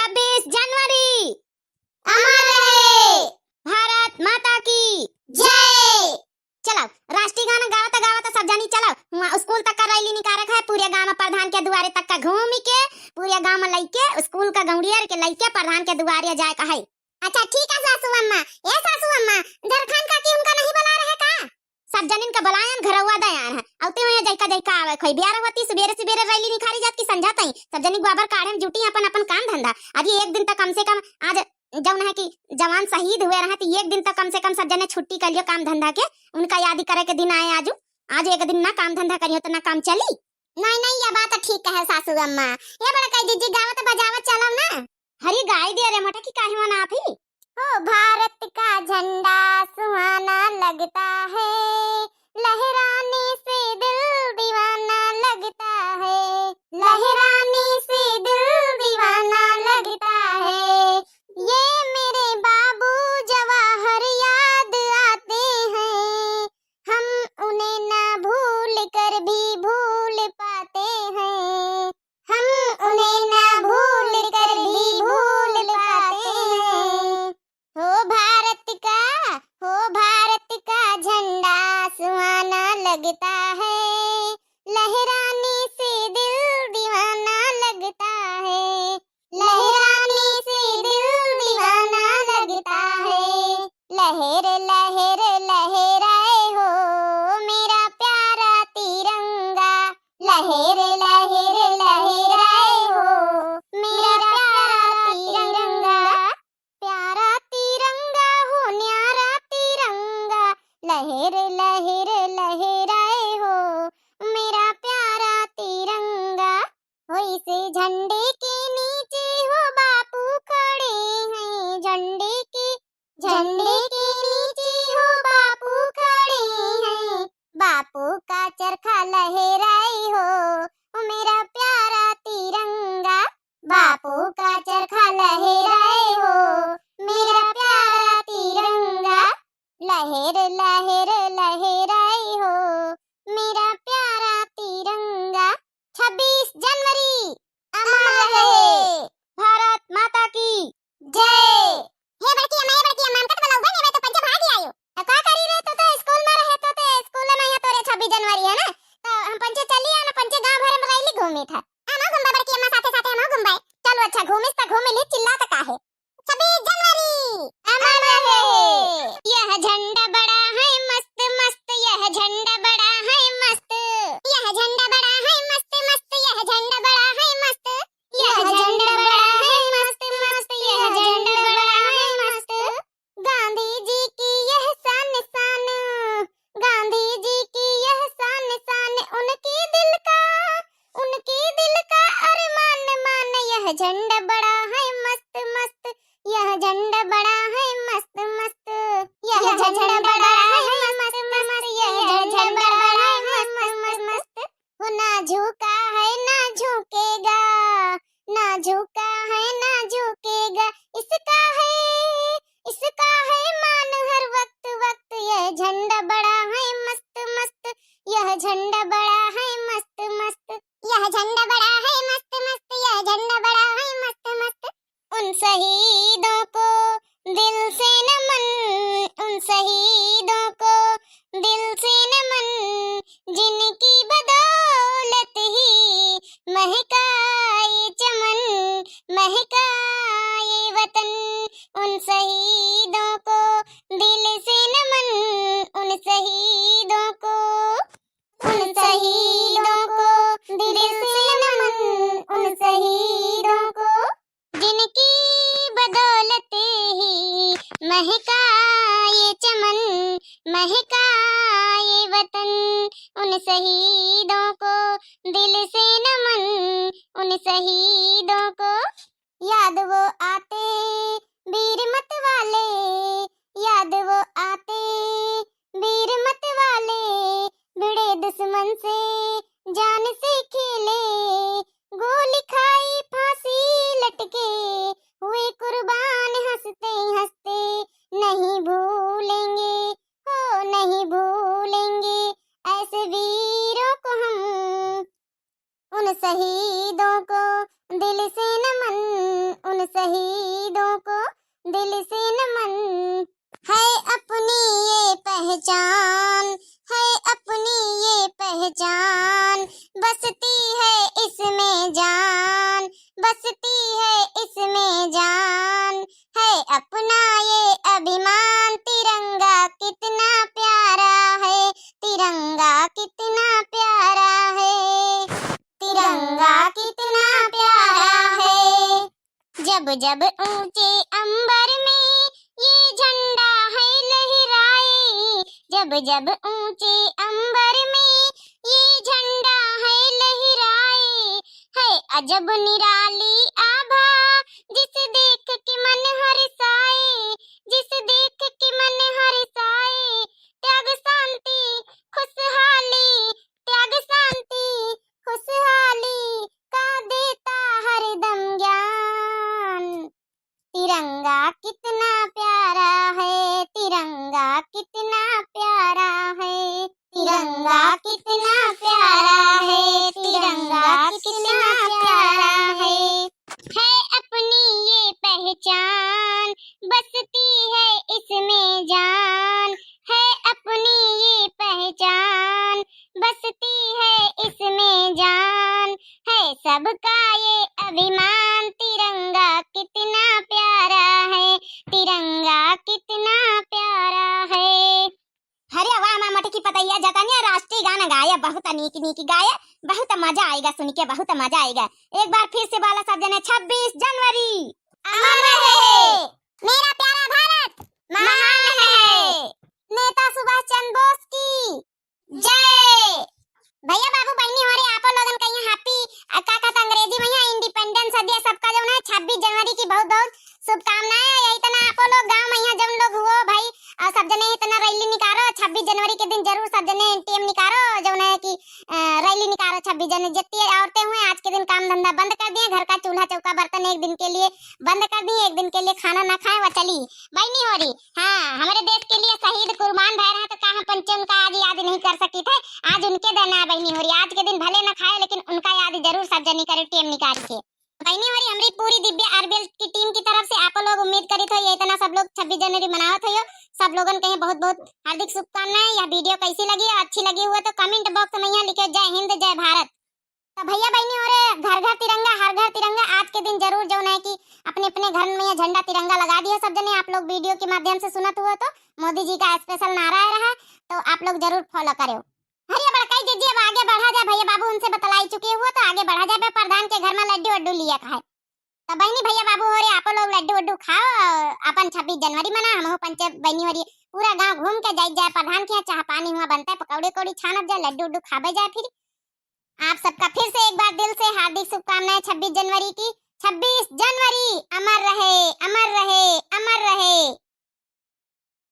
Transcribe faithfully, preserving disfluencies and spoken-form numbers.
छब्बीस जनवरी अमर रहे। भारत माता की जय। चलो, राष्ट्रीय गाना गावत गावत सब जनी चलो, हुआँ स्कूल तक का रैली निकारे का है, पूरे गाँव में प्रधान के दुआरे तक का घूम के, पूरे गाँव में लइके, स्कूल का गौड़ियर के लइके प्रधान के दुआरे जाए का है। अच्छा ठीक है सासू अम्मा। ए सासू अम्मा, झरखान काकी उनका नहीं बुला रहे का? सब जनिन का बुलायन, घरवा दयान है। अउते हुए जइका जइका आवे खोई। बियारा होती सुबेरे सुबेरे रैली निखारी जात की संझा तई। सब जनी ग्वाबर काढ़े में जुटी अपन अपन काम धंधा। अरे एक दिन तक कम से कम आज जौन है कि जवान शहीद हुए रहे तो एक दिन तक कम से कम सब जने छुट्टी कर लियो काम धंधा के। उनका याद करे के दिन आए आजू। आज एक दिन ना काम धंधा करियो तो ना काम चली। नहीं नहीं, ये बात ठीक है सासू अम्मा। ये बड़ा कह दीजिए गावत बजावत चलो ना। हरी गाय दे रे मोटा की काहे मना थी। हो भारत का झंडा सुहाना लगता है, लहराने से दिल दीवाना लगता है, लहराने से दिल दीवाना लगता है। ये मेरे बाबू जवाहर याद आते हैं, हम उन्हें ना भूल कर भी भूल पाते हैं, हम उन्हें ना भूल कर भी भूल पाते हैं। हो भारत का, हो भारत का झंडा सुहाना लगता है, लहराने से दिल दीवाना लगता है, लहराने से दिल दीवाना लगता है। लहर लहर लहराए हो मेरा प्यारा तिरंगा, लहर लहर लहराए हो मेरा प्यारा तिरंगा। प्यारा तिरंगा हो न्यारा तिरंगा, लहर लहर लहराए हो मेरा प्यारा तिरंगा। हो इस झंडे के नीचे हो बापू खड़े हैं, झंडे के, झंडे के नीचे हो बापू खड़े हैं। बापू का चरखा लहराए हो, ओ मेरा प्यारा तिरंगा। बापू का चरखा लहराए हो, मेरा प्यारा तिरंगा। लहर लहर लहराए हो, मेरा प्यारा तिरंगा। छब्बीस जनवरी अमर रहे। भारत माता की जय। हे बड़की अम्मा, हे बड़की अम्मा, हमका तो बुलाउबे नहीं, मैं तो पंचे भाग आयो। तो का करी रे, तू तो स्कूल में रहे, तू तो स्कूल में है, तोरे छब्बीस जनवरी है ना, तो हम पंचे चली आ ना, पंचे गांव भर में रैली घूमी था। हम घूमबे बड़की अम्मा, साथे साथे हम घूमबे। चलो अच्छा, घूमिस तो घूम ली, चिल्ला तो का है। छब्बीस जनवरी अमर रहे। यह झंडा बड़ा है मस्त मस्त, यह झंडा बड़ा है मस्त, यह झंडा बड़ा है मस्त मस्त, यह झंडा बड़ा है मस्त, यह झंडा बड़ा है मस्त मस्त, यह झंडा बड़ा है मस्त। गांधी जी की यह शान शान, गांधी जी की यह शान शान, उनके दिल का, उनके दिल का अरमान मान। यह झंडा बड़ा है मस्त मस्त, यह झंडा बड़ा है मस्त मस्त, यह झंडा बड़ा है मस्त मस्त, यह झंडा बड़ा है मस्त मस्त। वो ना झुका है ना झुकेगा, ना झुका है ना झुकेगा, इसका है, इसका है मान हर वक्त वक्त। यह झंडा बड़ा है मस्त मस्त, यह झंडा बड़ा है मस्त मस्त, यह झंडा बड़ा है मस्त मस्त, यह झंडा बड़ा है मस्त मस्त। उन शहीदों को दिल से नमन, उन शहीदों को दिल से नमन, जिनकी बदौलत ही महका ये चमन, महका ये वतन। उन शहीदों को दिल से नमन, उन शहीदों को, उन शहीदों को दिल से नमन, उन शहीदों को, जिनकी बदौलत ही महका ये चमन, महका ये वतन। उन शहीदों को दिल से नमन, उन शहीदों को। याद वो आते वीर मत वाले, याद वो आते वीर मत वाले, भिड़े दुश्मन से जान से खेले, गोली खाई फांसी लटके, हुए कुर्बान हंसते हंसते। नहीं भूलेंगे, हो नहीं भूलेंगे ऐसे वीरों को हम। उन शहीदों को दिल से नमन, उन शहीदों को दिल से नमन। है अपनी ये पहचान, है अपनी ये पहचान, बसती है इसमें जान, बसती है इसमें जान। है अपना ये अभिमान, तिरंगा कितना प्यारा है, तिरंगा कितना प्यारा है, तिरंगा कितना प्यारा है। जब जब ऊंचे अंबर में ये झंडा है लहराए, जब जब ऊंचे अंबर में ये झंडा है लहराए, है अजब निराली आभा, जिसे देख के मन हर्षाए, जिसे देख के मन हर्षाए। त्याग शांति खुशहाली, त्याग शांति खुशहाली का देता हरदम ज्ञान। तिरंगा कितना प्यारा है, तिरंगा कितना प्यारा है, तिरंगा कितना प्यारा है, तिरंगा कितना प्यारा है। है अपनी ये पहचान, बसती है इसमें जान, है अपनी ये पहचान, बसती है इसमें जान। है सबका ये अभिमान, तिरंगा कितना प्यारा है, तिरंगा कितना प्यारा है। अरे वाह, हमार मोटकी पतैया जतनिया राष्ट्रीय गाना गाए, बहुत नीक नीक गाए, बहुत मजा आएगा सुन के, बहुत मजा आएगा। एक बार फिर से बोला सब जने, छब्बीस जनवरी अमर रहे, मेरा प्यारा भारत महान है, नेता सुभाष चंद्र बोस की जय। भैया बाबू बहिनी हो रे, आपो लोगन का यहाँ happy, आ, का कहता अंग्रेजी में यहाँ Independence Day, सबका जौन है छब्बीस जनवरी की बहुत बहुत शुभकामनाएं। यही तना आपो लोग गाँव में यहाँ जौन लोग हुओ भाई, और सब जने इतना रैली निकारो, छब्बीस जनवरी के दिन जरूर सब जने टीम निकारो, जौन है कि, अ, रैली निकारो छब्बीस जनवरी। जितनी औरतें हुए आज के दिन काम धंधा बंद कर दिए, घर का चूल्हा चौका बर्तन एक दिन के लिए बंद कर दिए, एक दिन के लिए खाना ना खाए, वह चली बहिनी हो री। हाँ, हमरे देश के लिए शहीद कुर्बान भय रहे तो का हम पंचे उनका आज याद नहीं कर सकी थे? आज उनके दिन है बहिनी हो री। आज के दिन भले न खाए लेकिन उनका याद जरूर सब जनी करे टीम निकाल के। बहिनी हो री, हमरी पूरी दिव्या आरबीएल की टीम की तरफ से आप लोग उम्मीद करी थो ये इतना सब लोग छब्बीस जनवरी मनावत हो, सब लोगन कहीं बहुत बहुत हार्दिक शुभकामनाएं। यह वीडियो कैसी लगी? अच्छी लगी हुआ तो comment box में यहाँ लिखे, जय हिंद, जय भारत। तो भैया बहिनी हो रे, घर घर तिरंगा, हर घर तिरंगा। आज के दिन जरूर जौन है कि अपने अपने घर में ये झंडा तिरंगा लगा दिया सब जने। आप लोग वीडियो के माध्यम से सुनत हुआ तो मोदी जी का स्पेशल नारा है रहा, तो आप लोग जरूर फॉलो करो। अरे बड़काई जीजी, अब आगे बढ़ा जाए, भैया बाबू उनसे बतलाई चुके हुआ तो आगे बढ़ा जाए। बे प्रधान के घर में लड्डू वड्डू लिया खाए। तो बहिनी भैया बाबू हो रे, आपो लोग लड्डू वड्डू खाओ, अपन छब्बीस जनवरी मना, हमहू पंचे बहिनी हो रे, पूरा गांव घूम के जाई जाए प्रधान के यहाँ, चाह पानी हुआ बनता है, पकौड़े कौड़ी छानब जाए, लड्डू वड्डू खाबे जाए। फिर आप सबका फिर से एक बार दिल से हार्दिक शुभकामनाएं छब्बीस जनवरी की। छब्बीस जनवरी अमर रहे, अमर रहे, अमर रहे।